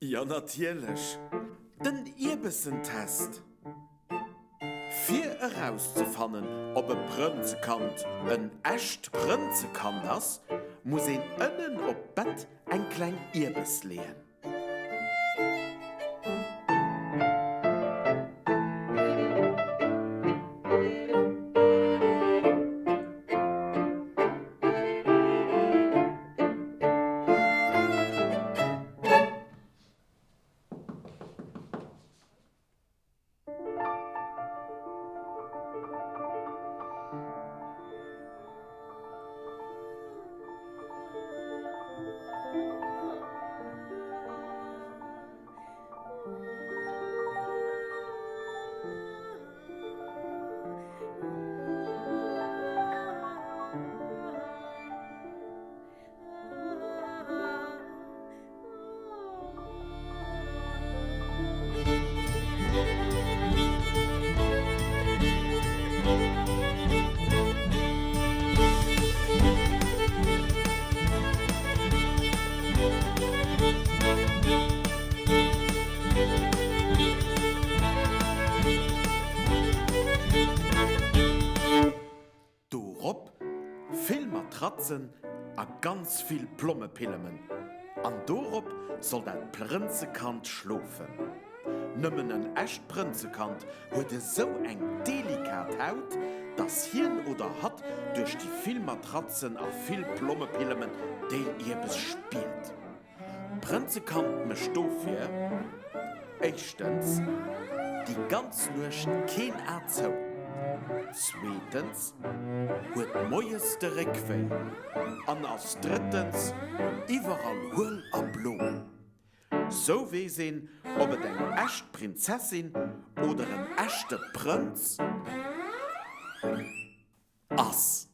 Jo natierlech, den Ierbessentest! Fir erauszefannen, ob e Prënzekand en echt Prënzekand ass, muss een ënnen op d'Bett eng kleng Ierbess leeën. Dorop vill Matratzen a ganz vill Plommepillemen, an dorop soll dat Prënzekand schlofen. Nëmmen en echt Prënzekand huet esou eng delikat Haut, dass hien oder hatt duerch déi vill Matratzen a vill Plommepillemen déi Ierbes spiert. D'Prënzekand mécht dofir éischtens déi ganz Nuecht keen A zou, zweetens huet moies de Réck wéi an ass drëttens iwwerall huel a blo. Sou weess een, ob et eng echt Prinzessin oder en echte Prënz ass.